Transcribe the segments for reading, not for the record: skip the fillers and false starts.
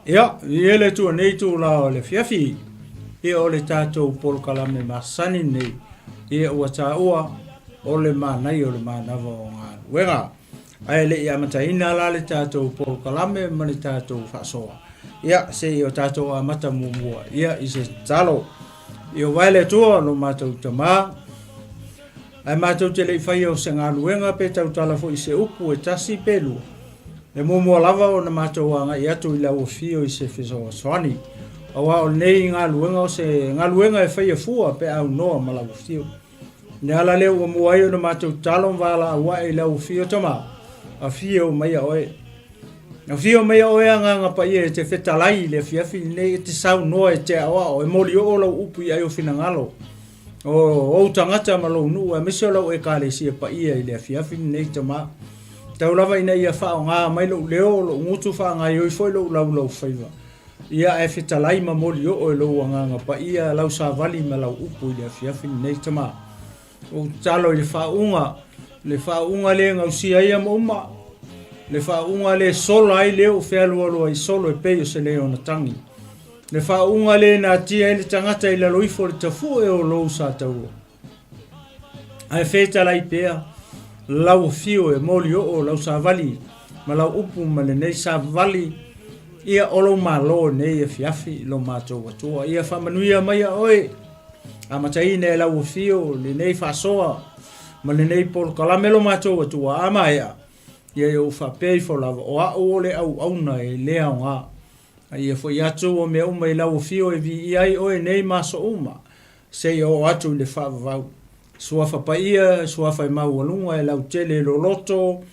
Ia, i ele tua nei tūlā o le fiafi, ia o le tātou polokalame masani nei, ia ua tāua o le mānai o le mānawa o galuega. Ae le i amataina la le tātou polokalame ma le tātou faasoa. Ia, se i o tātou amata muamua, ia i se talo. Ia wae le Atua lo mātou tamā, Ae matou te le i faia o se galuega pe tautala foi i se upu e tasi pe lua. E muamua lava ona matou agai atu i lau afio i se fesoasoani, aua o lenei galuega o se galuega e faia fua pe aunoa ma lau afio. O le ala lea ua mua ai ona matou tatalo ma valaau ae i lau afio Tama, afio maia oe. Afio maia oe Agaga Paia e te fetalai i le afiafi lenei e te saunoa e te aoao e molioo lau upu i ai o finagalo. O ou tagata ma lou nuu aemaise o lau Ekalesia paia i le afiafi lenei, Tama. Tau lava ina ia faaaoga mai lou leo, lou gutu faagaoioi foi lou laulaufaiva. Ia ae fetalai ma molioo e lou Agaga Paia lau savali ma lau upu i le afiafi lenei, Tama. Ou tatalo i le faauuga, le faauuga le gausia ai ama uma, le faauuga le sola ai leo fealualu ai solo e pei o se leo na tangi. Le faauuga le natia ai le tagata i lalo ifo o le tafue o lou sa taua. Ae fetalai pea lau afio e molioo lau savali ma lau upu ma lenei savali ia o lou malo nei afiafi lo matou Atua. Ia faamanuia mai a oe amataina e lau afio lenei faasoa ma lenei polokalame lo matou Atua a maea ia e ou faapea ifo lava o au o le auauna e le aoga. A ia foi atu o mea uma i lau afio e viia ai oe nei ma aso uma, seia oo atu i le faavavau. Suafa paia, suafa e maualuga e lautele e loloto,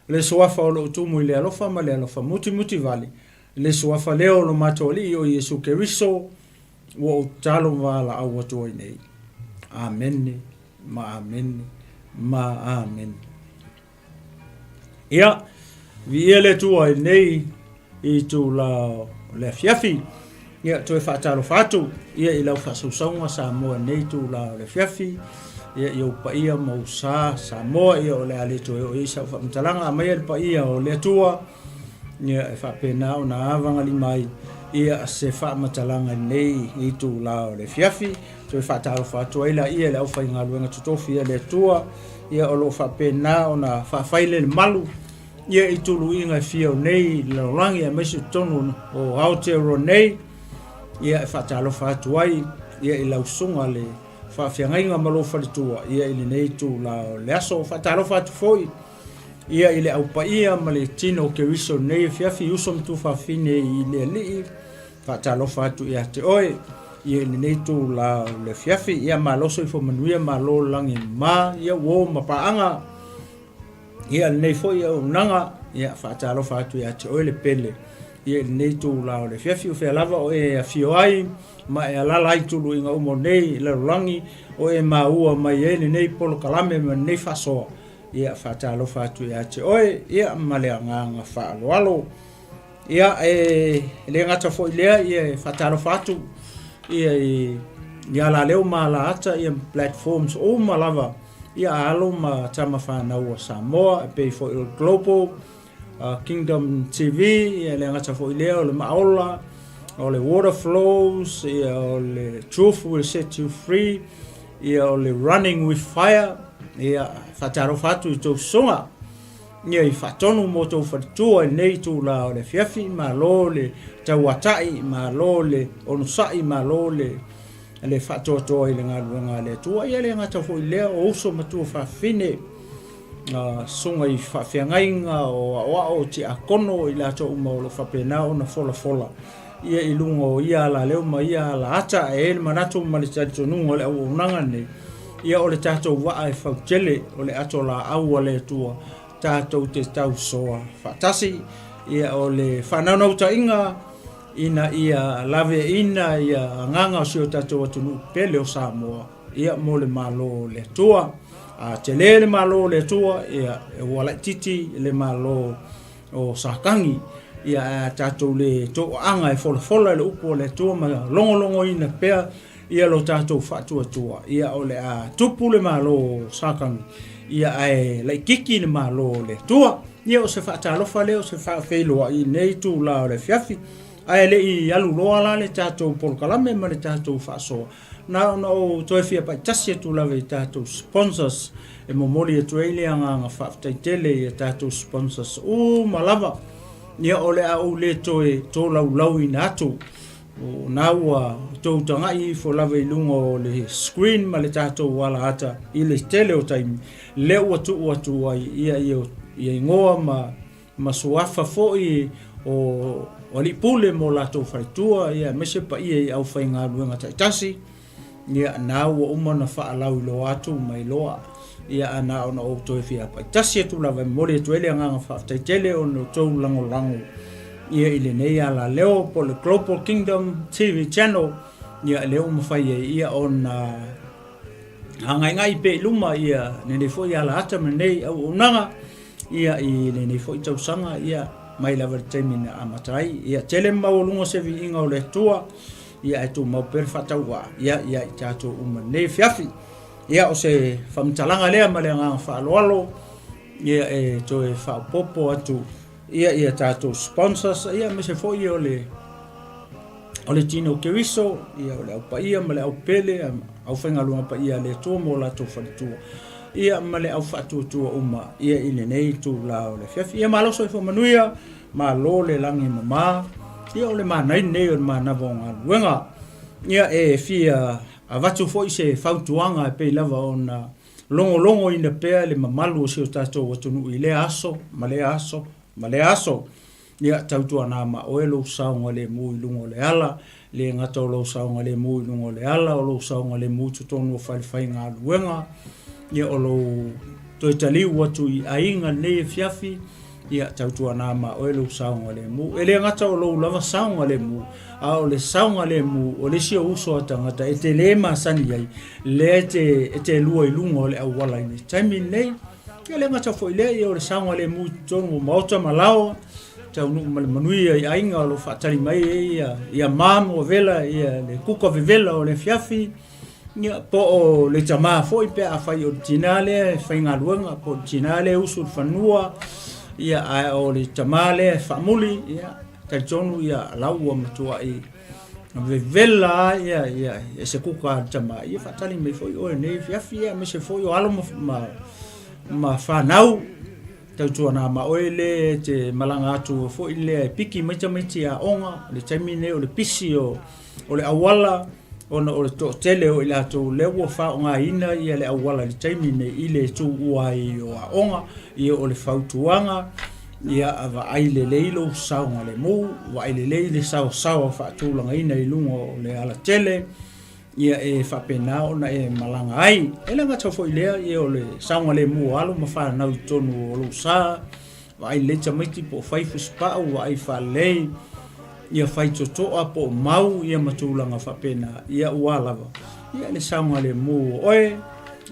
le suafa o loo tumu i le alofa ma le alofa mutimuti vale, le suafa lea o lo matou Alii o Iesu Keriso, ua ou tatalo ma valaau atu ai nei. Amene ma amene ma amene. Ia, viia le Atua i lenei itula o le afiafi. Ia, toe faatalofa atu ia i lau faasausauga Samoa i lenei itula o le afiafi. Ia, i ou paia ma ou sa Samoa, ia o le a le toe oo i ai sau faamatalaga. Aumaia le paia o le Atua, ia e faapena ona avagalima ai ia se faamatalaga i lenei itula o le afiafi. Toe faatalofa atu ai laia i le aufaigaluega totofi a le Atua, ia o lo o faapena ona faafaile le malu ia i tuluiga e fia o nei lalolagi aemaise totonu o Aotearoa nei. Ia e faatalofa atu ai ia i lau susuga le faafeagaiga ma lou faletua ia i lenei itula o le aso. Faatalofa atu foi ia i le au paia ma le tino o Keriso i lenei afiafi, uso ma tuafafine i le Alii. Faatalofa atu ia te oe ia i lenei itula o le afiafi. Ia malo soifua manuia, malo lagi ma ia uo ma paaga. Ia lenei foi auaunaga, ia faatalofa atu ia te oe le pele. Ia i lenei itula o le afiafi, o fea lava o e afio ai ma e alala ai tuluiga uma o nei lalolagi o e maua mai ai lenei polokalame ma lenei faasoa. Ia faatalofa atu ia te oe, ia ma le agaga faaaloalo. Ia e le gata foi i lea, ia e faatalofa atu ia i alaleo ma alaata ia platforms uma lava ia a alo ma tama fanau a Samoa e pei foi o le Global Kingdom TV, ia e le gata foi i lea o le Maaola, o le Water Flows, ia o le Truth Will Set You Free, ia o le Running with Fire. Ia faatalofa atu i tou susuga. Ia i faatonu mo tou faletua i lenei itula o le afiafi, malo le tauatai, malo le onosai, malo le le faatoatoa i le galuega a le Atua. Ia le gata foi i lea, o uso ma tuafafine, susuga i faafeagaiga, o aoao, o tiakono, i latou uma o lo o faapena ona folafola ia i luga o ia alaleo ma ia alaata. Ae i ai le manatu ma le talitonuga o le auaunaga lenei, ia o le tatou vaa e fautele, o le ato laau a le Atua tatou te tausoa faatasi. Ia o le faanaunautaiga ina ia laveaiina ia agaga o si o tatou atunuu pele o Samoa, ia mo le Malo o le Atua. A tele le Malo o le Atua, ia ua laitiiti le Malo o Satani. Ia ae a tatou le toaaga e folafola i le upu a le Atua ma logologoina pea ia lo tatou faatuatua, ia o le a tupu le Malo o Satani, ia ae laitiiti le Malo o le Atua. Ia o se faatalofa lea, o se faafeiloai i lenei itula o le afiafi. Ae le i alu loa la le tatou polokalame ma le tatou faasoa, na ona ou toe fia paitasi atu lava i tatou sponsors e momoli atu ai le agaga faafetai tele i a tatou sponsors uma lava. Ia o le a ou le toe tolaulauina atu, o na ua tou tagai ifo lava i luga o le screen ma le tatou alaata i le tele o taimi, lea ua tuu atu ai ia ia igoa ma ma suafa foi o alii pule mo latou faletua, ia aemaise paia i aufaigaluega taitasi, ia na ua uma ona faalauiloa atu ma iloa. Ia a na ona ou toe fia paitasi atu lava e momoli atu ai le agaga faafetai tele ona o tou lagolago ia i lenei alaleo po o le Global Kingdom TV Channel, ia lea ua mafai ai ia ona agaigai pea i luma ia lenei foi alaata ma lenei auaunaga ia i lenei foi tausaga ia mai lava i le taimi na amata ai. Ia tele ma maualuga se viiga o le Atua, ia ae tumau pea le faatauvaa ia ia i tatou uma i lenei afiafi. Ia o se faamatalaga lea ma le agaga faaaloalo ia e toe faaopoopo atu ia ia tatou sponsors ia aemaise foi o le o le tino o Keriso, ia o le au paia ma le au pele, aufaigaluega paia a le Atua ma o latou faletua, ia ma le au faatuatua uma ia i lenei itula o le afiafi. Ia malo soifua manuia, malo le lagi e mama, ia o le manaia lenei o le manava o galuega. Ia e fia avatu foi se fautuaga e pei lava ona logologoina pea le mamalu o si o tatou atunuu i lea aso ma lea aso ma lea aso. Ia, tautuana ma oe lou saogalemu i luga o le ala, le gata o lou saogalemu i luga o le ala, o lou saogalemu i totonu o falefaigaluega, ia, o lou toe taliu atu i aiga lenei afiafi, ia, tautuana ma oe lou saogalemu. E le gata o lou lava saogalemu, a o le saogalemu o le isi ou uso a tagata e te le masani ai, lea e te, e te lua i luga o le auala i le taimi lenei. Ia le gata foi lea, ia o le saogalemu i totonu o maota ma laoa, taunuu ma le manuia i aiga o lo o faatali mai ai ia, ia ma ma vela, ia le kuka vevela o le afiafi, ia, po o le tamā foi pe afai o le tinā lea e faigaluega, po o le tinā lea e usu i le fanua, ia, ae o le tamā lea e faamuli, ia, talitonu ia lau ua matuai vevela ia ia e se kuka a le tama, ia faatali mai foi oe nei afiafi, ia aemaise foi o alo ma, ma, ma fanau. Tautuana ma oe lē e te malaga atu foi lea e piki mai tamaiti aoga, o le taimi lenei o le pisi o le auala ona o le toatele o i latou lea ua faaaogaina ia le auala i le taimi lenei i le tuua ai o aoga. Ia o le fautuaga, ia vaai lelei lou saogalemu, vaai lelei le saosaoa faatulagaina i luga o le alatele, ia e faapena ona e malaga ai. E le gata foi i lea, ia o le saogalemu o alo ma fanau i totonu o lou sa, vaai lelei tamaiti po o fai fusipau, vaai faalelei, ia fai totoa po o mau, ia ma tulaga faapena, ia ua lava ia le saogalemu o oe,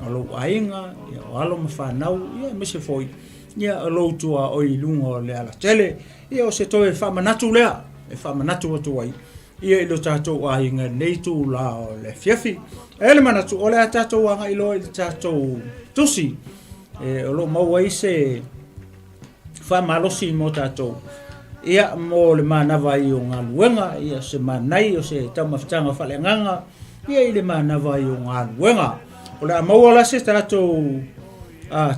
o lou aiga, ia o alo ma fanau, ia aemaise foi ia o lou tuaoi i luga o le alatele. Ia o se toe faamanatu lea e faamanatu atu ai ia i lo tatou aiga i lenei itula o le afiafi. E i ai le manatu o le a tatou agai loa i le tatou tusi e, o lo o maua ai se faamalosi mo tatou ia mo le manava ai o galuega, ia se manai o se taumafataga faaleagaga ia i le manava ai o galuega. O le a maua la se tatou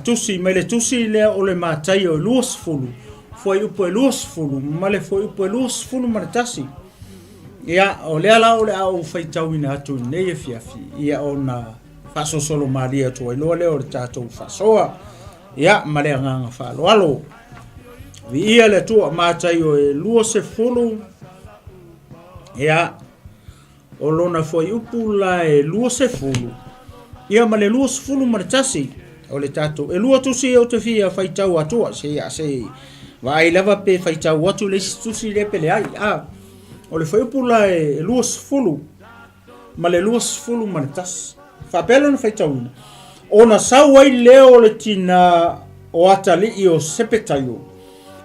tusi mai le tusi lea o le Mataio 20, fuaiupu e 20 ma le fuaiupu e 21. Ia, o lea la o le a ou faitauina atu i lenei afiafi, ia ona faasolosolo malie atu ai loa lea o le tatou faasoa, ia, ma le agaga faaaloalo. Viia le Atua, Mataio e 20, ia, O lona fuaiupu la e 20, ia ma le 21, o le tatou, e lua tusi ou te fia faitau atua, se ia se vaai lava pe faitau atu le isi tusi lea pe leai. A, o le fuaiupu la e 20 ma le 21. Faapea lona faitauina, ona sau ai lea o le tinā o atalii o Sepetaio,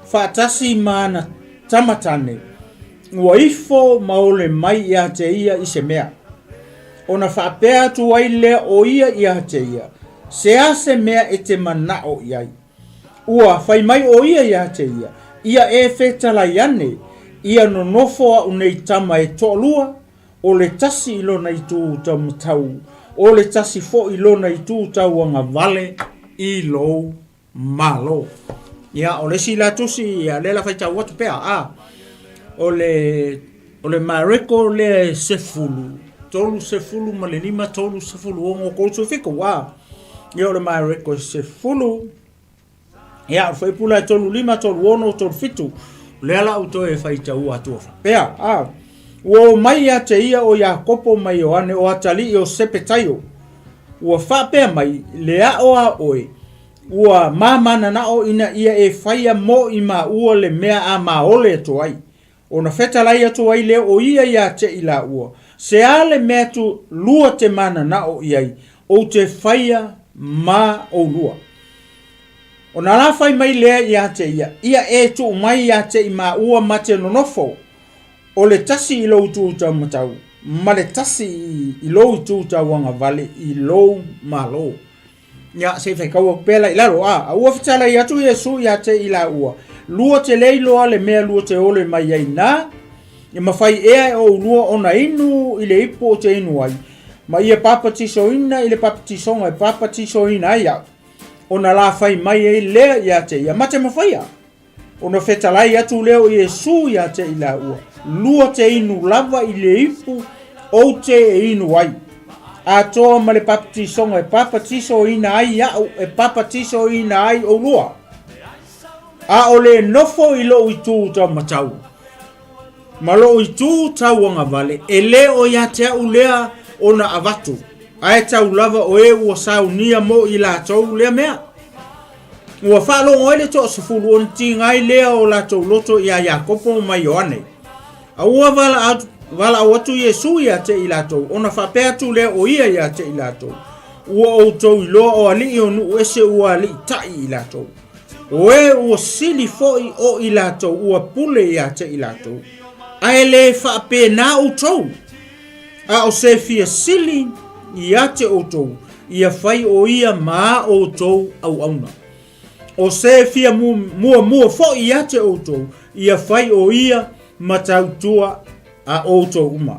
faatasi ma ana tama tane, Ua ifo ma ole mai ia te ia i se mea. Ona faapea atu ai lea o ia ia te ia, Se a se mea e te manao i ai? Ua fai mai o ia ia te ia, Ia e fetalai ane, ia nonofo a'u nei tama e toalua, o le tasi i lona itu taumatau, o le tasi foi i lona itu tauagavale i lou Malo. Ia, o le isi la tusi, ia, lea la faitau atu pea, a, o le, o le Mareko lea e sefulu, 35, 36, 37, a, ia, o le Mareko e sefulu, ia, o le fuaiupu la e 35, 36, 37, lea la ou toe faitaua atua faapea, a, ua o mai ia te ia o Iakopo ma Ioane o atalii o Sepetaio, ua faapea mai, le aʻo a ʻoe, Ua mamananao ina ia e faia mo i maua le mea a maole atu ai. Ona fetalai atu ai lea o ia ia te i laua, Se a le mea tu lua te mananao i ai, ou te faia ma oulua. Ona la fai mai lea ia te ia, Ia e tuu mai ia te i maua ma te nonofo, o le tasi i lou itu taumatau, ma le tasi i lou itu tauagavale i lou malo. Ia, se i faitau atu pea la i lalo, a, a ua fetalai atu Iesu ia te i laua, lua te le iloa le mea lua te ole mai ai na, e mafai ea e oulua ona inu i le ipu ou te inu ai, ma ia papatisoina i le papatisoga e papatisoina ai au, ona la fai mai ai lea ia te ia, ma te mafaia. Ona fetalai atu lea o Iesu ia te i laua, Lua te inu lava i le ipu ou te e inu ai. Atoa ma le papatisoga e papatisoina ai aʻu e papatisoina ai oulua. A o le nofo i lou itu taumatau ma lou itu tauagavale, e le o ia te aʻu lea ona avatu, ae tau lava o e ua saunia mo i latou lea mea. Ua faalogo ai le toasefulu ona tiga ai lea o latou loto iā Iakopo ma Ioane. A ua valaau atu Iesu ia te i latou, ona faapea atu lea o ia ia te i latou, Ua outou iloa o alii o nuu ese ua aliitai i latou. O e ua sili foi o i latou ua pule ia te i latou. Ae le faapena outou. A o se fia sili ia te outou, ia fai o ia ma a outou auauna. O se fia muamua foi ia te outou, ia fai o ia ma tautua a outou uma.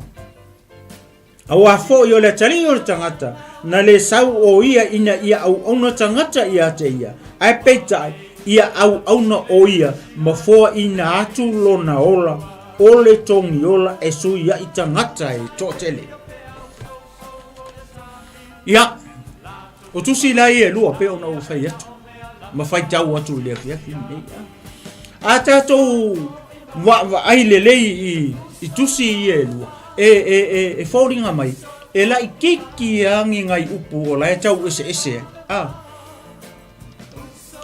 Auā foi o le atalii o le tagata, na le sau o ia ina ia auauna tagata ia te ia, ae peitai, Ia auauna ʻo ia ma foaʻina atu lona ola o le togiola e suiaʻi tagata e toatele. Ia, o tusi la ia e lua pe ona ou fai atu, ma faitau atu i le afiafi lenei. A tatou vaavaai lelei i, i tusi ia e lua, e, e, e, e foliga mai, e laʻikiki a ni nai upu o la e tau eseese ai. A,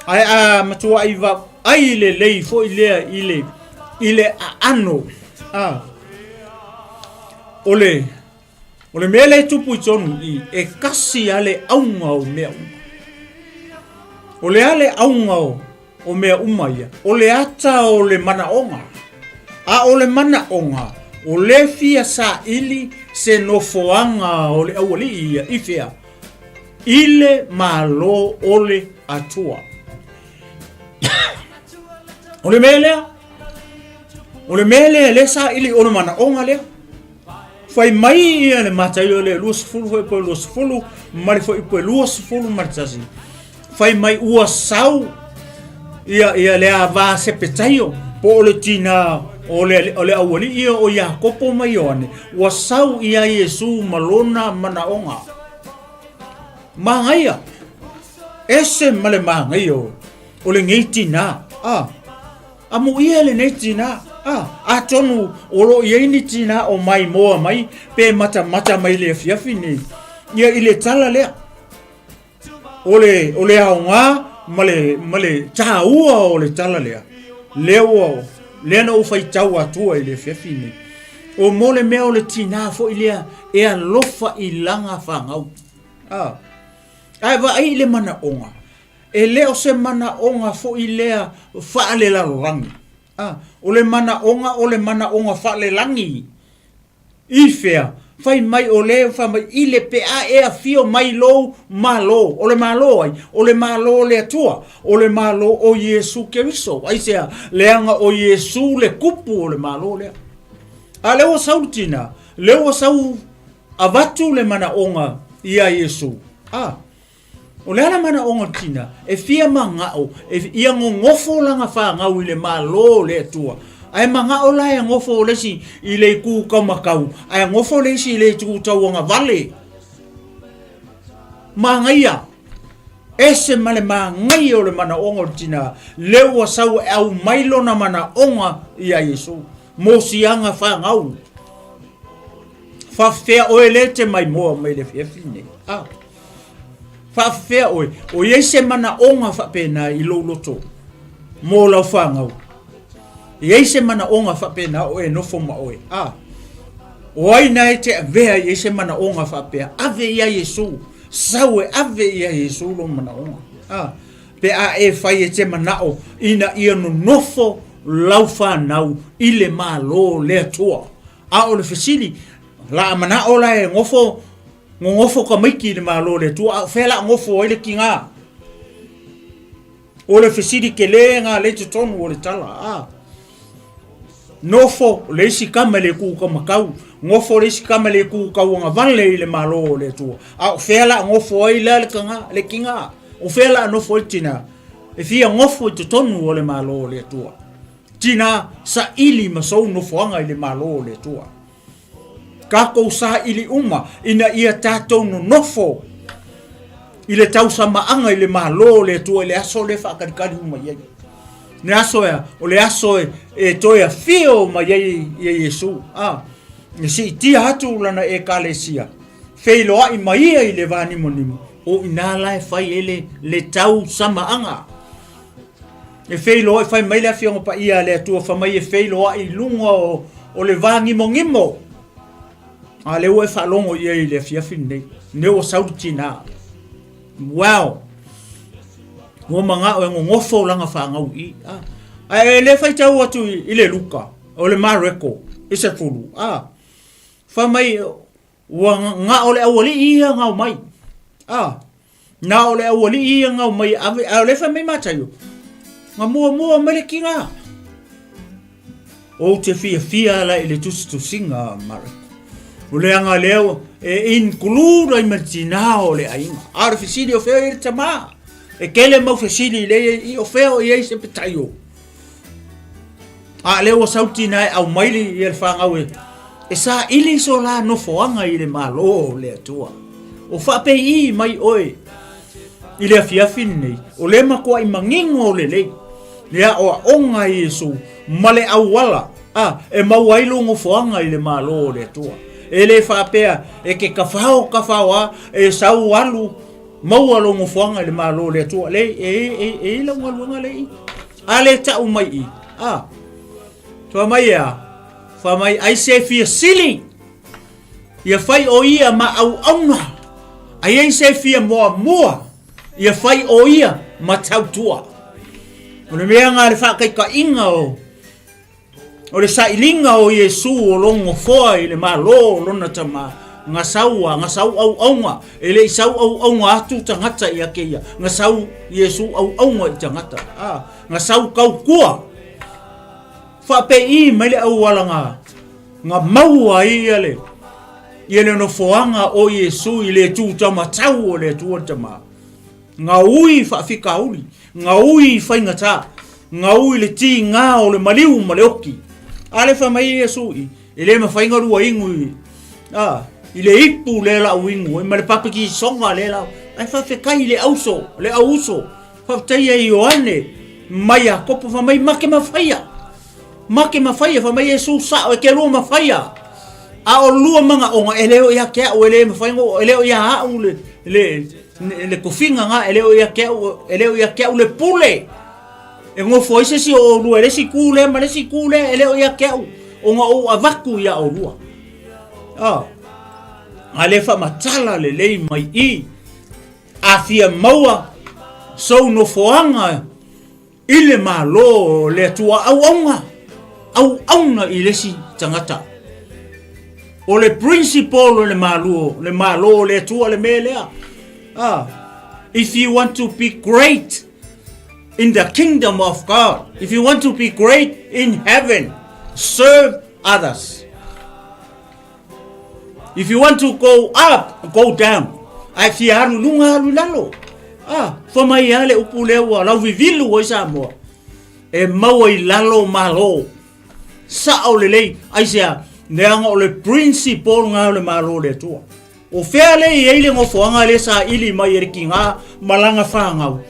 Ae a matuaʻi vaai lelei foi lea i le, i le aano a, o le, o le mea lea e tupu i tonu i, e kasi a le auga o mea uma. O le a le auga o, o mea uma ia? O le ata o le manaoga. A o le manaoga, o le fia saili se nofoaga o le aualii ia i fea? I le Malo o le Atua. O le mea lea, o le mea lea lea saili o le manaoga lea. Fai mai ia le Mataio le 20 foi po 20 ma le foi po 21. Fai mai ua sau ia ia le ava Sepetaio po o le tina o le o le aualii ia o Iakopo ma Ioane ua sau ia Iesu ma lona manaoga. Manaia, ese ma le manaia o, o lenei tinā. A, amuia lenei tinā. A, atonu o lo o i ai ni tinā o maimoa mai pe matamata mai le afiafi nei. Ia i le tala lea. O le, o le aoga ma le, ma le tāua o le tala lea, lea ua, lea na ou faitau atua i le afiafi nei. O mo le mea o le tinā foi lea e alofa i lana fanau. A, ae vaai i le manaoga, e le o se manaoga foi lea faalelalolagi. A, o le manaoga o le manaoga faalelagi. I fea? Fai mai o le fai mai i le pe a e afio mai lou Malo. O le Malo ai? O le Malo o le Atua. O le Malo o Iesu Keriso. Aisea? Leaga o Iesu le kupu o le Malo lea. A lea ua sau le tina, lea ua sau avatu le manaoga ia Iesu. A, O le a le manaoga o le tina? E fia manao e, ia gogofo lana fanau i le Malo o le Atua. Ae manao la e gofo le isi i le itu taumatau, ae gofo le isi i le itu tauagavale. Manaia! Ese ma le manaia o le manaoga o le tina, lea ua sau e aumai lona manaoga ia Iesu, mo siaga fanau. Faafefea oe lea e te maimoa mai le afiafi nei? Ah. Faafefea oe, o i ai se manaoga faapena i lou loto mo lau fanau? E i ai se manaoga faapena o e nofo ma oe? A, o ai na e te avea i ai se manaoga faapea? Ave ia Iesu, sau e ave ia Iesu lou manaoga. A, pe a e fai e te manao ina ia nonofo lau fanau i le Malo o le Atua. A o le fesili, la a manao la e gofo Gogofo tamaiti i le Malo o le Atua, a o fea la a gofo ai le tiga? O le fesili tele na lea i totonu o le tala, a. Nofo le isi tama i le itu taumatau, nofo le isi tama i le itu tauagavale i le Malo o le Atua. A o fea la a nofo ai la le taga, le tiga? O fea la a nofo ai le tina? E fia nofo i totonu o le Malo o le Atua. Tina, saili ma sou nofoaga i le Malo o le Atua. Tatou saili uma ina ia tatou nonofo i le tausamaaga i le Malo o le Atua i le aso lea e faatalitali uma i ai. Le aso ea, o le aso e, e toe afio mai ai ia Iesu. A, e siitia atu lana ekalesia, feiloai ma ia i le vanimonimo, o ina la e fai ai le, le tausamaaga. E feiloai, fai mai le Afioga Paia a le Atua, fai mai e feiloai i luga o, o le vāgimogimo. A lea ua e faalogo i ai i le afiafi lenei. Lea ua sau le tinā. Wow! Ua manao e gogofo lana fanau i. Ah. Ae le faitau atu i, i le Luka, o le Mareko, i se fulu. Ah. Fai mai, ua gao le aualii ia gao mai. Ah. Na o le aualii ia gao mai ave, a o le fai mai Mataio, na muamua mai le kinga. Ou te fiafia la i le tusitusiga a Mareko. O le aga lea e include ai ma le tinā o le aiga. A o le fesili o fea i le tamā. E tele mau fesili lea i i o fea o i ai Sepetaio. A lea ua sau tina e aumai le ia le fanau e e saili so la nofoaga i le Malo o le Atua. O faapei mai oe i le afiafi lenei, o lea matuai manino lelei le aoaoga a Iesu ma le auala a e maua ai lou nofoaga i le Malo o le Atua. E le faapea e te tafao tafao a e sau alu maua lou nofoaga i le Malo o le Atua. Le e e e i lau galuega le i. A le tau mai i. A. Fai mai e a? Fai mai ai se fia sili. Ia fai o ia ma auauna. Ai ai se fia muamua. Ia fai o ia ma tautua. O le mea nga le whaakaitaiga o o le sailiga o Iesu o lona nofoa i le Malo o lona Tama, nga sau a, nga sau auaunga, e le i sau auaunga atu tagata ia ke ia, nga sau Iesu auaunga i tagata, a, nga sau tautua, faapei mai le auala nga, nga maua ai ia le, ia le nofoaga o Iesu i le tu taumatau o le Atua le Tama. Gaui i faafitauli, gaui i faigata, gaui i le tiga o le maliu ma le oki. A le fai mai Iesu i, e le mafai ona lua inu i, a, i le ipu lea lau inu ai ma le papikisoga lea lau, ae faafetai i le auso, le auuso, faafetai ia Ioane ma Iakopo fai mai make mafaia. Make mafaia, fai mai Iesu, sao e ke lua mafaia. A o lua manaoga e le o ia te au, e le mafai ona, e le o ia au le, le, le tofiga na, e le o ia te au, e le o ia te au le pule. E nofo ai se isi o oulua i le isi itu lea ma le isi itu lea, e le o ia te au, ona ou avatu ia oulua. Ah, a le faamatala lelei mai i, a fia maua sou nofoaga I le Malo o le Atua auauna, auauna i le isi tagata. O le principle o le Malo, le Malo o le Atua le mea lea. Ah, if you want to be great in the kingdom of God, if you want to be great in heaven, serve others. If you want to go up, go down. Ae fia alu i luga, alu i lalo. Ah, fai mai lava le upu lea ua lauvivilu ai Samoa. E maua i lalo Malo. Sao lelei, aisea, leaga o le principle lena o le Malo o le Atua. O fea lea e i ai le nofoaga lea e saili mai e le tiga ma lana fanau?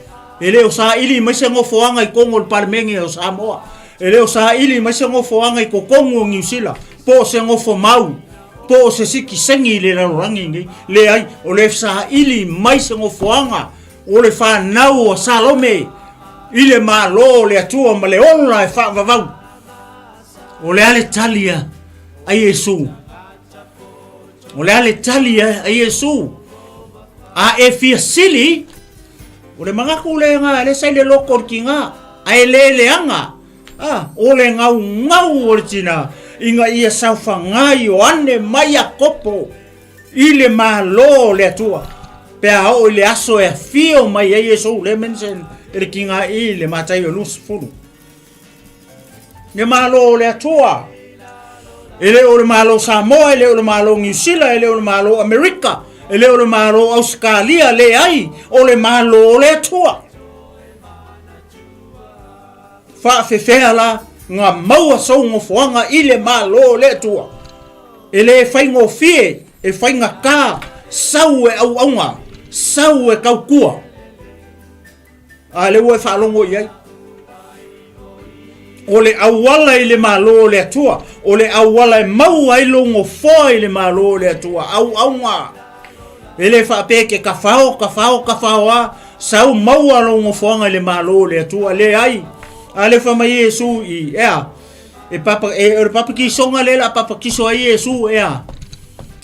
E le o saili mai se nofoaga i totonu o le Palemene o Samoa. E le o saili mai se nofoaga i totonu o Niu Sila, po o se nofomau, po o se sitiseni i le lalolagi nei. Leai, o le saili mai se nofoaga o le fanau a Salome i le Malo o le Atua ma le ola e faavavau. O le a le tali a Iesu? O le a le tali a Iesu? A e fia sili, o le manatu lea nga le sa i le loko o le tiga, ae le leaga, a, o le gaugau o le tina, ina ia saofaga Ioane ma Iakopo i le Malo o le Atua, pe a oo i le aso e afio mai ai Iesu, lea mention e le tiga i le Mataio 20. Le Malo o le Atua. E le o le Malo Samoa, e le o le Malo Niu Sila, e le o le Malo Amerika, e le o le Malo Ausetalia, leai, o le Malo o le Atua. Faafefea la nga maua sou nofoaga i le Malo o le Atua. E le faigofie, e faigata, sau e auauna, sau e tautua. A lea ua e faalogo i ai. O le auala i le Malo o le Atua, o le auala e maua ai lou nofoa i le Malo o le Atua, auauna. E le faapea e te tafao, tafao, tafao a, sau maua lou nofoaga i le Malo o le Atua, leai. A lea fai mai Iesu i, ea, e papa, e, o le papatisoga lea o le a papatiso ai Iesu, ea.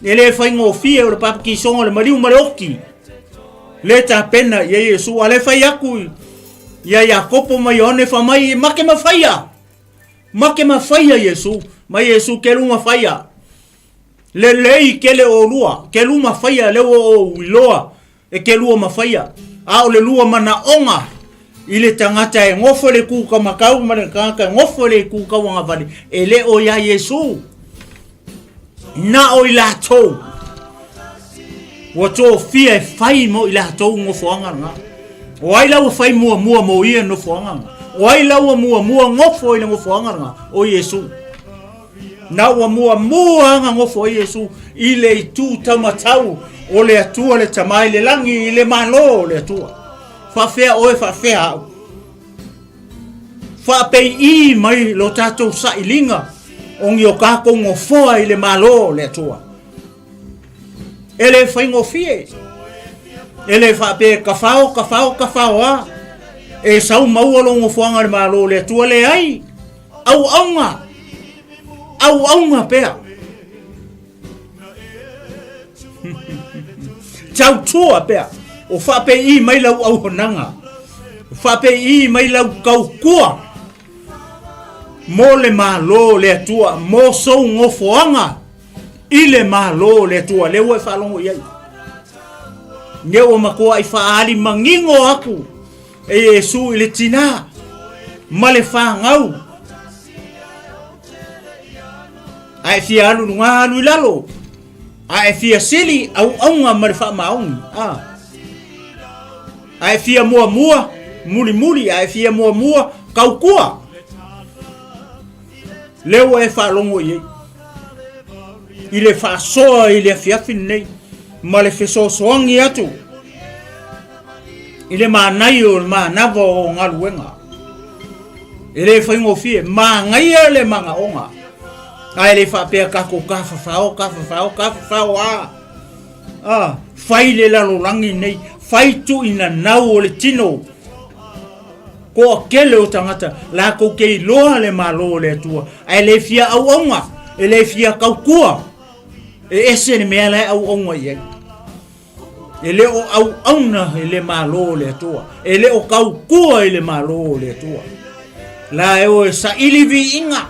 E le faigofie o le papatisoga o le maliu ma le oki. Le tapena i ai Iesu, a le fai atu ia Iakopo ma Ioane fa mai, make ma faia. Make ma faia Iesu, mai Iesu ke luma faia. Lelei kele olua, ke luma faia le ua ou iloa e ke lua ma faia. A o le lua manaoga i le tagata e gofo i le itu taumatau ma le tagata e gofo i le itu tauagavale, e le o ia Iesu. Na o i latou ua tofia e fai mo i latou nofoaga lena. O ai la ua fai muamua mo ia nofoaga na? O ai la ua muamua gofo i le nofoaga lena? O Iesu. Na ua muamua aga gofo ai Iesu i le itu taumatau o le Atua le Tama i le lagi i le Malo o le Atua. Faafea oe, faafea au. Faapei'i mai lo tatou sailiga o ni o tatou nofoa i le Malo o le Atua. E le faigofie. E le faapea e kafao, kafao, kafao a. E sau maua lou nofoaga i le Malo o le Atua, leai. Auauna, auauna pea. Tautua pea. O faapei'i mai lau auaunaga. O faapei'i mai lau tautua mo le Malo o le Atua, mo sou nofoaga i le Malo o le Atua. Lea ua e faalogo i ai. Lea ua matuai faaali manino atu e Iesu i le tinā ma le fanau. A e fia alu i luga, alu i lalo. A e fia sili, auauna ma le faamaoni. A, a e fia muamua, mulimuli. A e fia muamua, tautua. Lea ua e faalogo i ai i le faasoa i le afiafi lenei ma le fesoasoani atu i le manaia o le manava o galuega. E le faigofie, manaia le manaoga, ae le faapea tatou tafafao, tafafao, tafafao a. A, fai le lalolagi nei, fai tuuinanau o le tino. Toatele o tagata latou te iloa le Malo o le Atua, ae le fia auauna, e le fia tautua. E ese le mea la e auauna i ai. E le o auauna i le Malo o le Atua, e le o tautua i le Malo o le Atua. La e o e saili viiga,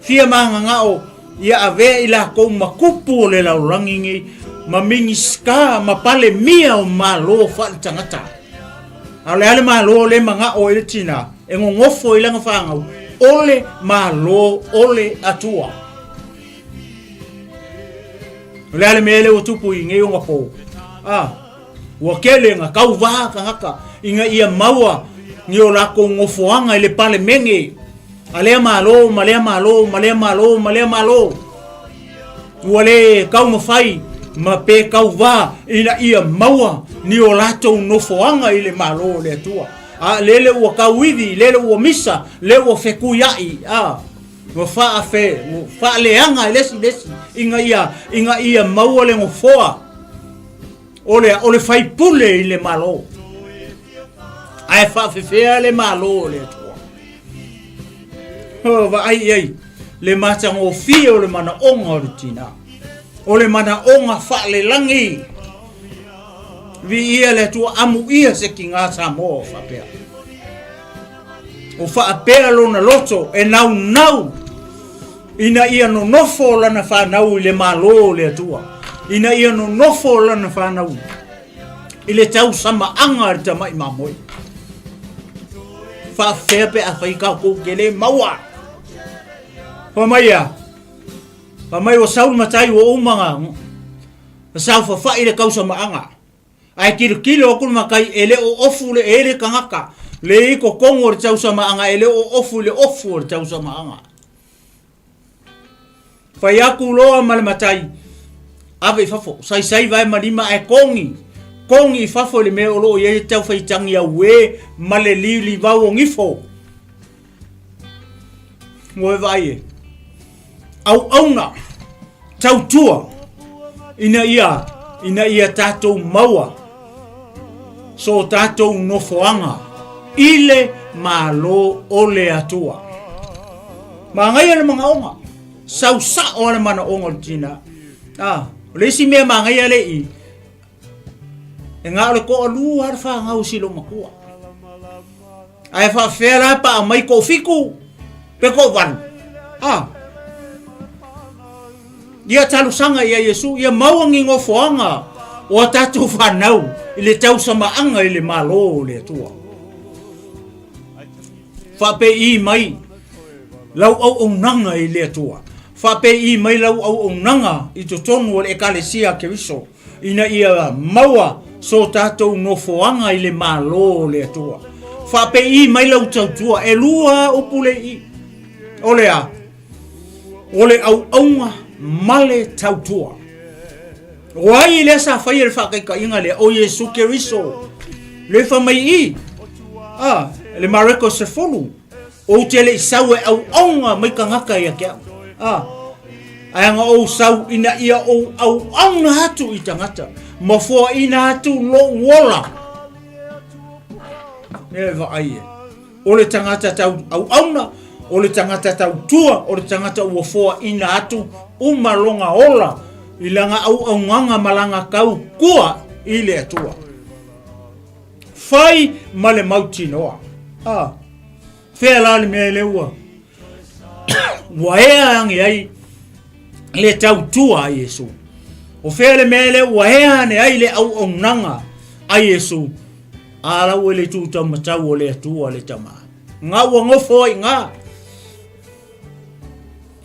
fia mananao ia avea i latou ma tupu o le lalolagi nei, ma minisita ma palemia o Malo faaletagata. A o le a le Malo lea e manao ai le tina e nonofo i lana fanau? O le Malo o le Atua. O le a le mea lea ua tupu i nei ona po? A, ua tele na tauvā tagata ina ia maua ni o latou nofoaga i le Palemene a lea Malo ma lea Malo ma lea Malo ma lea Malo. Ua le taumafai ma pe tauvā ina ia maua ni o latou nofoaga i le Malo o le Atua. A lele ua tauivi, lele ua misa, lele ua fetuia'i, a, ua faafe, ua faaleaga e le isi i le isi ina ia, ina ia maua le nofoa o le, o le faipule i le Malo. Ae faafefea le Malo o le Atua. Oh, vaai i ai le matagofie o le manaoga o le tinā. O le manaoga faalelagi. Viia le Atua, amuia se kigā Samoa o faapea. O faapea lona loto e naunau ina ia nonofo lana fanau i le Malo o le Atua. Ina ia nonofo lana fanau i le tausamaaga a le tamai mamoe. Faafefea pe a fai tatou te le maua. Fai mai ia, fai mai ua sau le matai ua uma na saofafai le tausamaaga. Ae tilotilo atu le matai e le o ofu le e le tagata, le i totonu o le tausamaaga e le o ofu i le ofu o le tausamaaga. Fai atu loa ma le matai, ave i fafo, saisai vae ma lima ae kogi, kogi i fafo i le mea o lo o i ai le taufaitagi auē ma le lilivau o gifo. Ua e vaai e, auauna, tautua, ina ia, ina ia tatou maua so tatou nofoaga i le Malo o le Atua. Manaia le manaoga, sau sao le manaoga o le tina. Ah, o le isi mea manaia le i, e na o le toalua le fanau si lou matua. Ae faafefea la pa aumai toafitu pe toavalu. Ah, ia talosaga ia Iesu, ia maua ni nofoaga o a tatou fanau i le tausamaaga i le Malo o le Atua. Faapei mai lau auaunaga i le Atua. Faapei mai lau auaunaga i totonu o le Ekalesia a Keriso ina ia maua so tatou nofoaga i le Malo o le Atua. Faapei mai lau tautua, e lua upu le i. O le a? O le auauna ma le tautua. O ai lea sa faia le faataitaiga lea? O Iesu Keriso. Le fai mai i, a, le Mareko 10, ou te le i sau e auauna mai tagata ia te au. A, ae na ou sau ina ia ou auauna atu i tagata, ma foaina atu lou ola. E vaai e. O le tagata tau auauna, o le tagata tautua, o le tagata ua foaina atu uma lona ola i lana auaunaga ma lana tautua i le Atua. Fai ma le mautinoa. Ah, fea la le mea le ua ua ea ane ai le tautua a Iesu. O fea le mea lea ua ea ane ai le auaunaga a Iesu. A la ua le tu taumatau o le Atua le Tama. Nga ua nofo ai nga.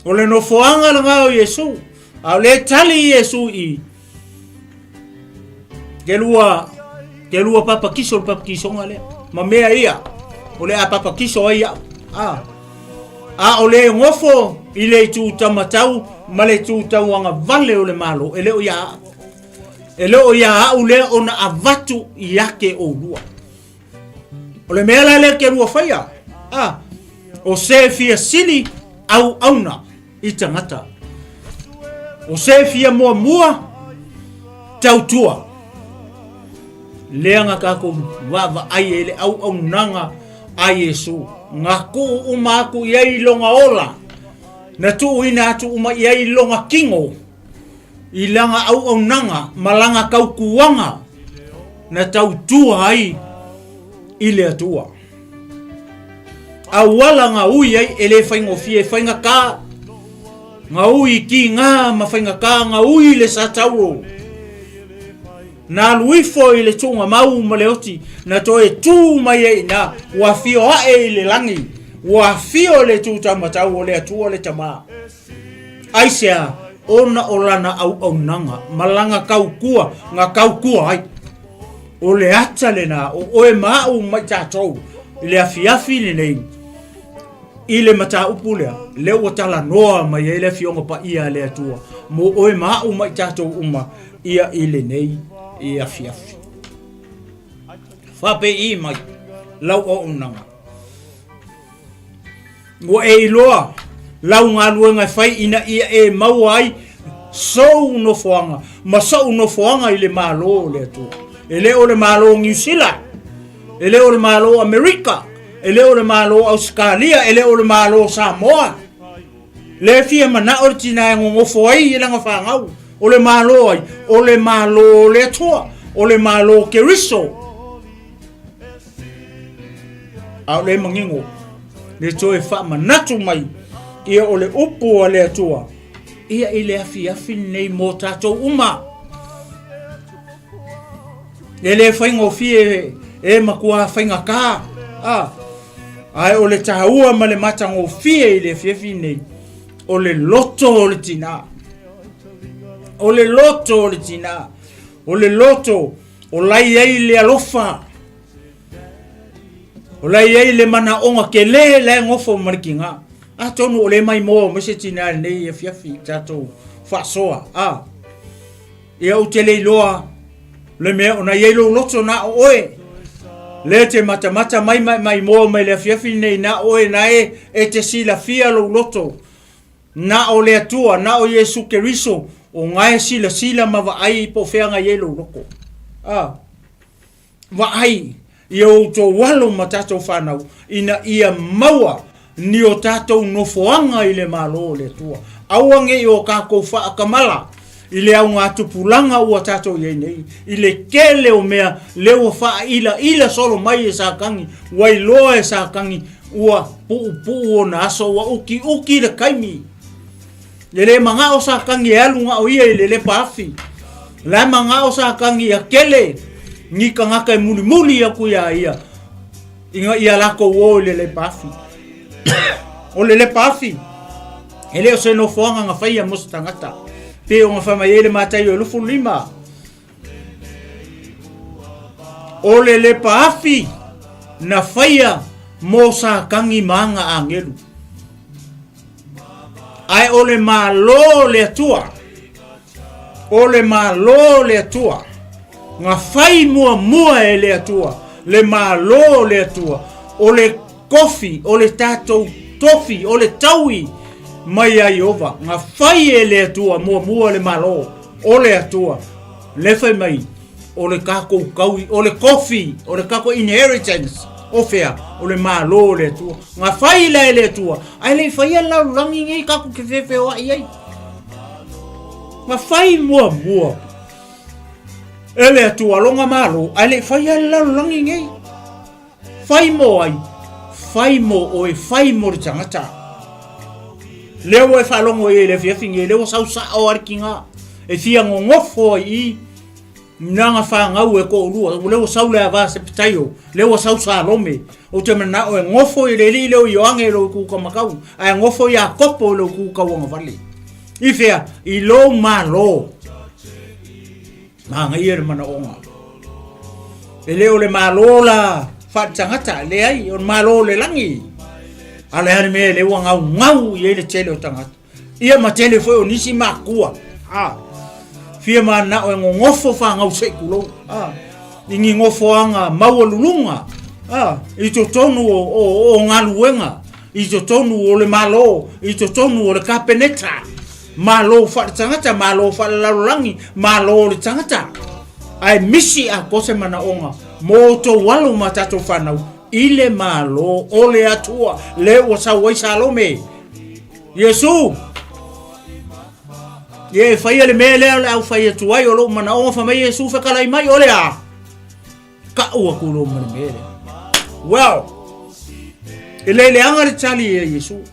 O le nofoaga lena o Iesu. A o le tali Iesu i ke lua ke lua papakiso le papakisoga lea. Ma mea ia o le a papakiso ai au. A a o le gofo i le itu taumatau ma le itu tauagavale o le Malo e le o ia au. E le o ia au lea ona avatu ia te oulua. O le mea la lea ke lua faia, a, o se fia sili auauna i tagata. O se fia muamua tautua. Lea na tatou vaavaai ai le auaunaga a Iesu. Na tuu uma atu i ai lona ola. Na tuuina atu uma i ai lona kino. I lana auaunaga ma lana tautuaga na tautua ai i le Atua. Auala na ui ai e le faigofie, e faigata. Na ui i kīgā ma faigata, na ui i le satauro. Na alu ifo i le tuugamau ma le oti, na toe tū mai ai iina, ua afio ae i le lagi, ua afio i le tūtaumatau o le Atua le Tama. Aisea? Ona o lana auaunaga ma lana tautua na tautua ai. O le ata lena o oe ma au ma i tatou i le afiafi lenei i le mataupu lea, lea ua talanoa mai ai le Afioga Paia a le Atua mo oe ma au ma i tatou uma ia i lenei i afiafi. Faapei mai lau auaunaga. Ua e iloa lau galuega e fai ina ia e maua ai sou nofoaga ma sou nofoaga i le Malo o le Atua. E le o le Malo o Niu Sila, e le o le Malo o Amerika, e le o le Malo o Ausetalia, e le o le Malo o Samoa. Le fia manao le tina e gogofo ai i lana fanau. O le Malo ai, o le Malo o le Atua, o le Malo o Keriso. A o le manino, le toe faamanatu mai ia o le upu a le Atua, ia i le afiafi lenei mo tatou uma. E le faigofie e matua faigata, a, ae o le taua ma le matagofie i le afiafi lenei, o le loto o le tinā. O le loto o le tinā. O le loto o la i ai le alofa. O la i ai le manaoga tele la e gofo ma le tiga. Atonu o le maimoa mai se tina i lenei afiafi i tatou faasoa. A, ia ou te le iloa le mea ona i ai lou loto na o oe. Le te matamata mai ma e maimoa mai le afiafi lenei na oe na e, e te silafia lou loto. Na o le Atua, na o Iesu Keriso, o gae silasila ma vaai po o fea na i ai lou loto. A, vaai i o outou alo ma tatou fanau, ina ia maua ni o tatou nofoaga i le Malo o le Atua. Aua ne i o tatou faatamala i le augatupulaga ua tatou i ai nei, i le tele o mea lea ua faailaila solo mai e Satani, ua iloa e Satani ua puupuu ona aso, ua utiuti le taimi. E le manao Satani e alu na o ia i le lepa afi. La e manao Satani ia kele ni tagata e mulimuli atu iā ia ina ia latou o i le lepa afi. O le lepa afi, e le o se nofoaga na faia mo se tagata. Pei ona fai mai ai le Mataio e 25. O le lepa afi na faia mo Satani ma ana agelu. Ae o le Malo o le Atua, o le Malo o le Atua, na fai muamua e le Atua, le Malo o le Atua, o le kofi, o le tatou tofi, o le taui mai ia Ieova, na fai e le Atua muamua le Malo o le Atua, le fai mai, o le tatou taui, o le kofi, o le tatou inheritance, o fea, o le Malo o le Atua. Na fai la e le Atua, ae le i faia le lalolagi nei tatou te feofeoai ai. Na fai muamua e le Atua lona Malo, ae le i faia le lalolagi nei. Fai mo ai? Fai mo oe, fai mo le tagata. Lea ua e faalogo i ai i le afiafi nei, lea ua sau sao lava le tiga e fia nonofo ai i na fanau e toalua, lea ua sau le ava Sepetaio, lea ua sau Salome. Ou te manao e nofo i le alii lea o Ioane i lou kūkamakau, ae nofo Iakopo i lou kūkauagavale. I fea? I lou Malo. Manaia le manaoga. E le o le Malo la faaletagata, leai, o le Malo o le lagi. A o le a le mea lea ua gaugau i ai le tele o tagata. Ia ma tele foi o nisi makua. A, fia manao e gogofo fanau se i tulou. A, i ni nofoaga maualuluga. A, i totonu o, o, o galuega, i totonu o le Malo, i totonu o le Kapeneta. Malo faaletagata, malo faalelalolagi, malo o le tagata. Ae misi atoa se manaoga mo outou alo ma tatou fanau i le Malo o le Atua, lea ua sau ai Salome. Iesu, ia e faia le mea lea o le a ou fai atu ai, o lou manaoga, fai mai Iesu, fetalai mai, o le a? Tau atu loa ma le mea lea. Well, e le leaga le tali ia Iesu.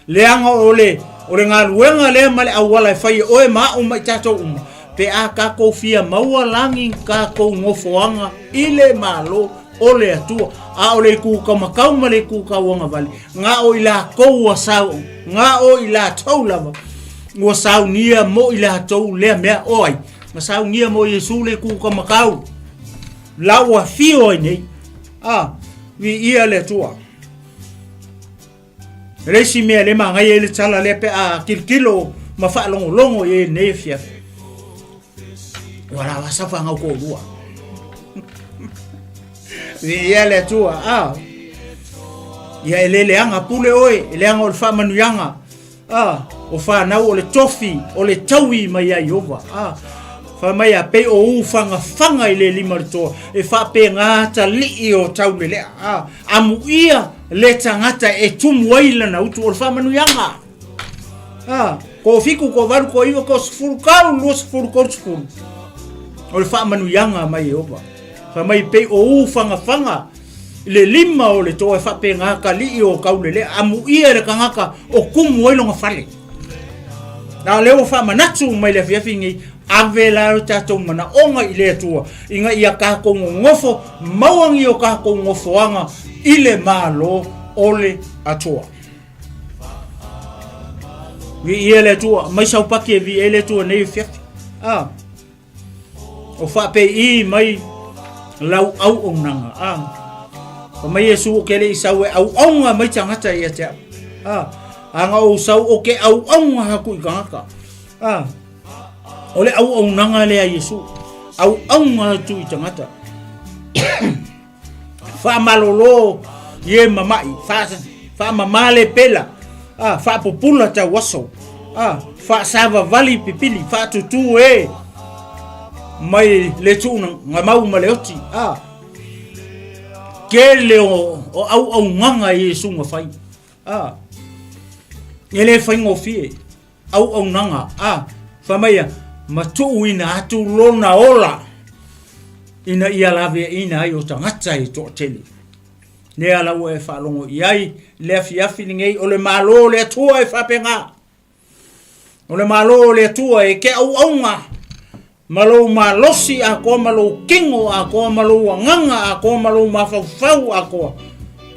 Leaga o le, o le galuega lea ma le auala e fai e oe ma a'u ma i tatou uma, pe a tatou fia maua lagi tatou nofoaga i le Malo o le Atua. A o le itu taumatau ma le itu tauagavale, na o i latou ua sau, na o i latou lava ua saunia mo i latou lea mea. O ai? Na saunia mo Iesu le itu taumatau, la ua afio ai nei. A, viia le Atua. E le isi mea le manaia ai le tala lea pe a tilotilo ma faalogologo i ai i lenei afiafi. Ua la sa fanau toalua. Viia le Atua. Ah. Ia e le leaga pule oe, e leaga o le faamanuiaga. Ah, o fanau o le tofi, o le taui mai ia Ieova. Ah, fai mai a pei o u fagafaga i le lima o le toa, e faapena atalii o taulelea. Ah, amuia le tagata e tumu ai lana utu o le faamanuiaga. Ah, ko fiku, ko valu, ko iwa, ko sefulu, kau, 20, 30. O le faamanuiaga mai Ieova. Fai mai pei o u fagafaga i le lima o le toa e faapena atalii o taulelea, amuia le tagata o tumu ai lona fale. A o lea ua faamanatu mai le afiafi nei, ave la lo tatou manaoga i le Atua, ina ia tatou nonofo, maua ni o tatou nofoaga i le Malo o le Atua. Viia le Atua, mai saupaki e viia ai le Atua nei afiafi. Ah. O faapei mai lau auaunaga. A. Fai mai Iesu o ke le i sau e auaunga mai tagata ia te au. A. Aga ou sau o ke auaunga haku i tagata. A. O le auaunaga lea a Iesu. Auaunga atu i tagata. Faamalolo i e mama'i, faamama le pela, a, faapupula tauaso, a, faasavavali pipili, faatutū e mai le tuugamau ma le oti, a, tele o, o auaunaga i Iesu na fai, a, e le faigofie auaunaga, a, fai mai ia, ma tuuina atu lona ola ina ia laveaiina ai o tagata e toatele. Lea la ua e faalogo i ai le afiafi lenei, o le Malo o le Atua e faapena. O le Malo o le Atua e ke auaunga ma lou malosi atoa ma lou kino atoa ma lou agaga atoa ma lou mafaufau atoa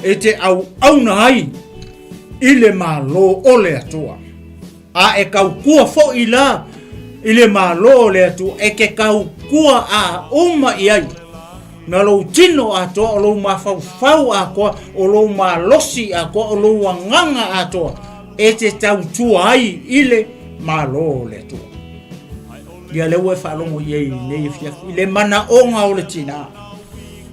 e te auauna ai i le Malo o le Atua. A e tautua foi la i le Malo o le Atua, e te tautua a uma i ai. Na lou tino atoa, o lou mafaufau atoa, o lou malosi atoa, o lou agaga atoa, e te tautua ai i le Malo o le Atua. Ia lea ua e faalogo i ai i lenei afiafi, i le manaoga o le tinā,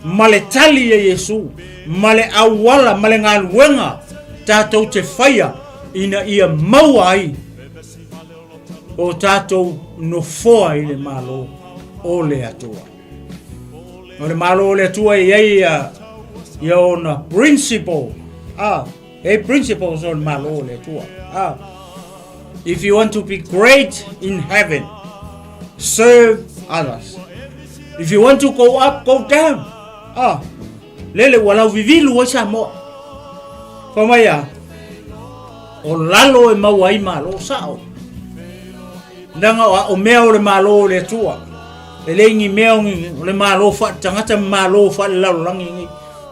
ma le tali a Iesu, ma le auala, ma le galuega tatou te faia ina ia maua ai o tatou nofoa i le Malo o le Atua. O le Malo o le Atua e i ai ia, ia ona principle, ah, e principles o le Malo o le Atua. Ah, if you want to be great in heaven, serve others. If you want to go up, go down. Ah, lele ua lau vivilu ai Samoa. Fa mai a, o lalo e maua ai malo sao. Leaga o a o mea o le Malo o le Atua. E le ni mea o le Malo faale-tagata ma Malo faale-lalolagi nei.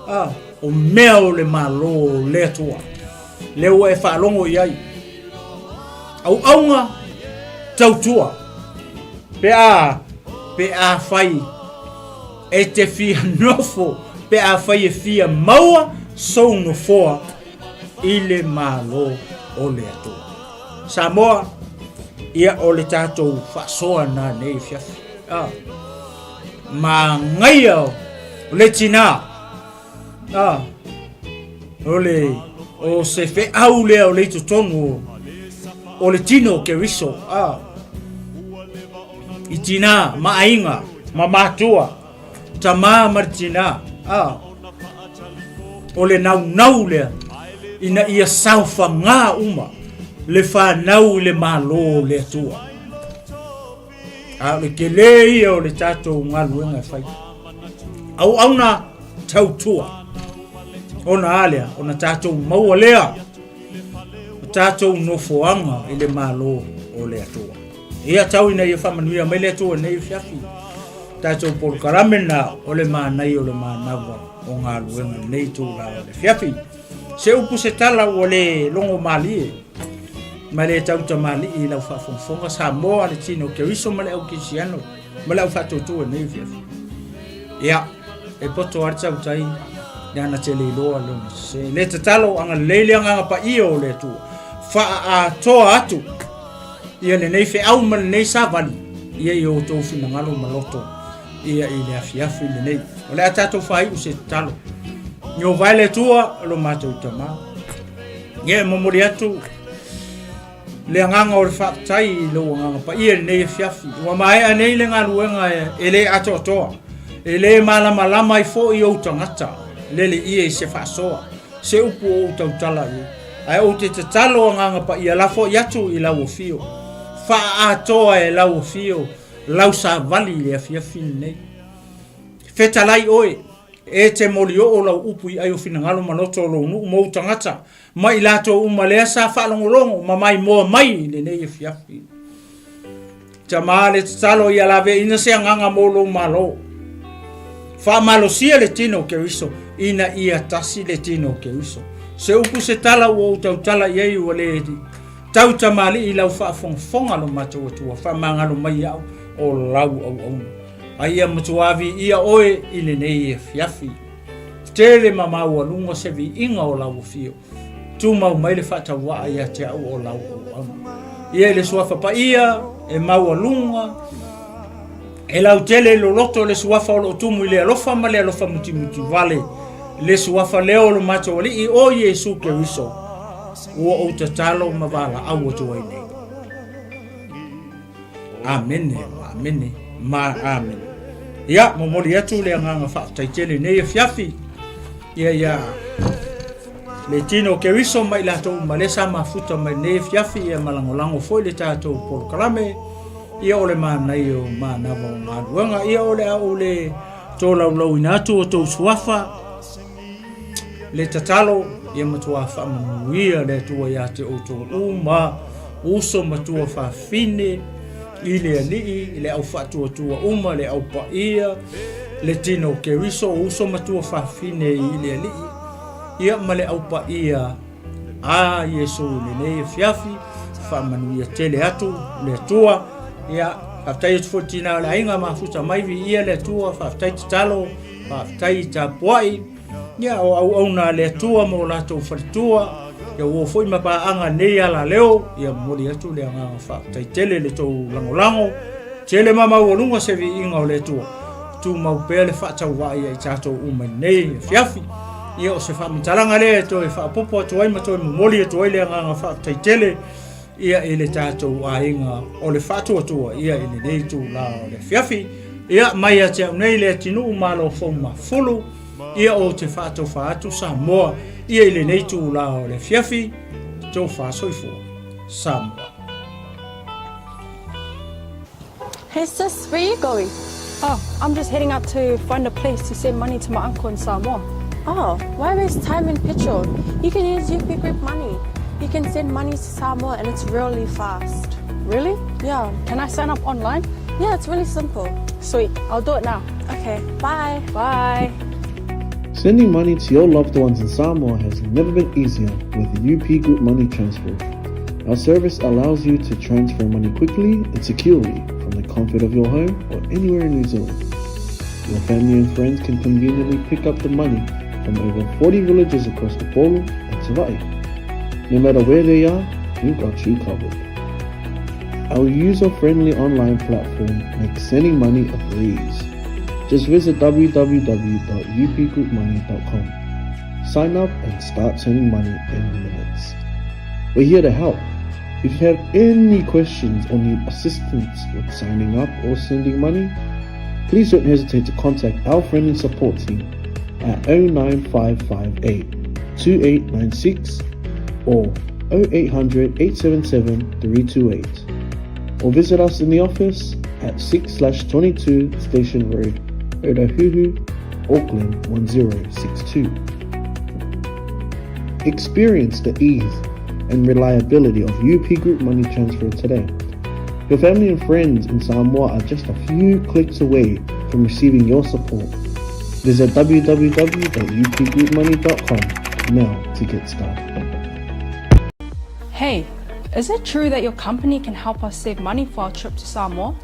A, o mea o le Malo o le Atua. Lea ua e faalogo i ai. Auauna tautua. Pe a, pe a fai e te fia nofo, pe a fai e fia maua sou nofoa i le Malo o le Atua. Samoa, ia o le tatou faasoa na nei afiafi. Ah. Magaia o le tinā. Ah. O le o se feau lea o le i totonu o, o le tino o Keriso. Ah. I tinā, ma aiga, ma matua, tamā ma le tinā. Ah. O le naunau lea ina ia saofagā uma le fanau i le Malo o le Atua. A o le telē ia o le tatou galuega e fai. Auauna tautua. Ona a lea, ona tatou maua lea o tatou nofoaga i le Malo o le Atua. Ia tau ina ia faamanuia mai le Atua nei afiafi. Tatou polokalame na o le manaia o le manava o galuega nei itula o le afiafi. Se upu se tala ua le logo malie ma le tautamalii i lau faafogafoga Samoa le tino Keriso ma le au Kerisiano ma le au faatuatua nei afiafi. Ia, e poto lava le tautai le ana te le iloa lona sese. Le tatalo agalelei le agaga paia o le Atua. Faaatoa atu ia lenei feau ma lenei savali ia i outou finagalo ma loto ia i le afiafi lenei. O le a tatou faaiu se tatalo. Ieova e le Atua lo matou Tama. Ia e momoli atu le agaga o le faafetai i lou agaga paia i lenei afiafi. Ua maea nei le galuega e le atoatoa, e le malamalama ai foi ou tagata, lele ia i se faasoa, se upu o ou tautala i ai. Ae ou te tatalo agaga paia lafo i atu i lau afio, faaatoa e lau afio lau savali i le afiafi lenei. Fetalai oe, e te molioo lau upu i ai o finagalo ma loto o lou nuu ma ou tagata, ma i latou uma lea sa faalogologo ma maimoa mai i lenei afiafi. Tama le tatalo ia laveina se agaga mo lou malo. Faamalosia le tino o Keriso ina ia tasi le tino o Keriso. Se upu se tala ua ou tautala i ai ua le tautamalii i lau faafogafoga lo matou Atua, faamagalo mai au o lau auauna. A ia matua viia oe i lenei afiafi. Tele ma maualuga se viiga o lau afio. Tumau mai le faatauvaa ia te au o lau auauna. Ia i le suafa paia e maualuga, e lautele loloto le suafa o lo o tumu i le alofa ma le alofa mutimuti vale, le suafa lea o lo matou Alii o Iesu Keriso, ua ou tatalo ma valaau atu ai nei. Amene, amene, ma amene. Ia, momoli atu le agaga faafetai tele nei afiafi. Ia, ia, le tino o Keriso ma i latou uma lea sa mafuta mai nei afiafi, ia ma lagolago foi le tatou polokalame. Ia o le manaia o manava o galuega. Ia o le a ou le tolaulauina atu o tou suafa. Le tatalo ia matua faamanuia le Atua ia te outou uma, uso matua fafine i le Alii, i le au faatuatua uma, le au paia, le tino o Keriso, o uso matua fafine i le Alii, ia ma le au paia a Iesu i lenei afiafi, faamanuia tele atu le Atua. Ia, faafetai atu foi i tina o le aiga mafuta mai, viia le Atua, faafetai tatalo. Faafetai tapuai, ia o auauna a le Atua ma o latou faletua, ia ua foi ma paaga nei alaleo, ia momoli atu le agaga faafetai tele i le tou lagolago, tele ma maualuga se viiga o le Atua, tumau pea le faatauvaa ia i tatou uma i lenei afiafi. Ia o se faamatalaga lea e toe faaopoopo atu ai ma toe momoli atu ai le agaga faafetai tele ia i le tatou aiga o le faatuatua ia i lenei itula o le afiafi. Ia mai ia te au nei Leatinuu Malo Fou Mafulu, ia ou te faatofa atu Samoa ia i lenei itula o le afiafi, tofa soifua. Samoa. Hey sis, where you going? Oh, I'm just heading out to find a place to send money to my uncle in Samoa. Oh, why waste time and petrol? You can use UP Group Money. You can send money to Samoa and it's really fast. Really? Yeah. Can I sign up online? Yeah, it's really simple. Sweet, I'll do it now. Okay, bye. Bye. Sending money to your loved ones in Samoa has never been easier with UP Group Money Transfer. Our service allows you to transfer money quickly and securely from the comfort of your home or anywhere in New Zealand. Your family and friends can conveniently pick up the money from over 40 villages across Upolu and Savaii. No matter where they are, we've got you covered. Our user-friendly online platform makes sending money a breeze. Just visit www.upgroupmoney.com. Sign up and start sending money in minutes. We're here to help. If you have any questions or need assistance with signing up or sending money, please don't hesitate to contact our friendly support team at 09558 2896 or 0800 877 328 or visit us in the office at 6/22 Station Road, Otahuhu, Auckland 1062. Experience the ease and reliability of UP Group Money Transfer today. Your family and friends in Samoa are just a few clicks away from receiving your support. Visit www.upgroupmoney.com now to get started. Hey, is it true that your company can help us save money for our trip to Samoa?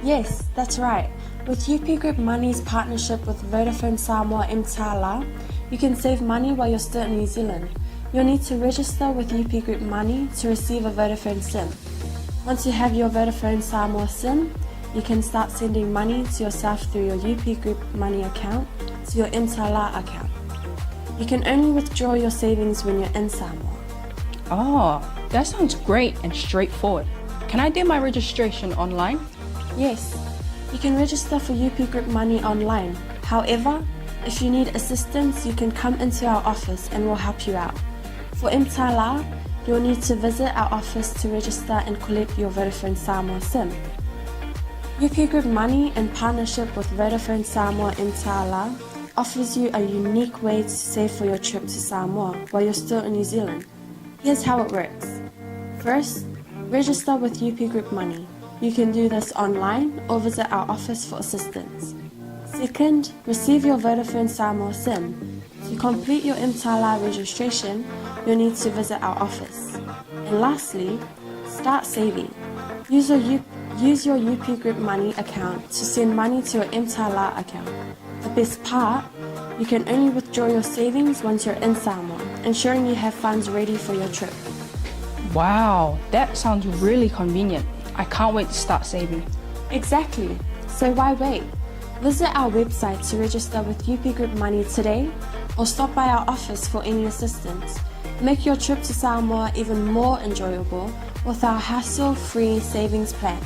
Yes, that's right. With UP Group Money's partnership with Vodafone Samoa Mtala, you can save money while you're still in New Zealand. You'll need to register with UP Group Money to receive a Vodafone SIM. Once you have your Vodafone Samoa SIM, you can start sending money to yourself through your UP Group Money account to your Mtala account. You can only withdraw your savings when you're in Samoa. Oh, that sounds great and straightforward. Can I do my registration online? Yes, you can register for UP Group Money online. However, if you need assistance, you can come into our office and we'll help you out. For Mtala, you'll need to visit our office to register and collect your Vodafone Samoa SIM. UP Group Money, in partnership with Vodafone Samoa Mtala, offers you a unique way to save for your trip to Samoa while you're still in New Zealand. Here's how it works. First, register with UP Group Money. You can do this online or visit our office for assistance. Second, receive your Vodafone Samoa SIM. To complete your Mtala registration, you'll need to visit our office. And lastly, start saving. Use your, U- use your UP Group Money account to send money to your Mtala account. The best part, you can only withdraw your savings once you're in Samoa, ensuring you have funds ready for your trip. Wow, that sounds really convenient. I can't wait to start saving. Exactly. So why wait? Visit our website to register with UP Group Money today or stop by our office for any assistance. Make your trip to Samoa even more enjoyable with our hassle-free savings plan.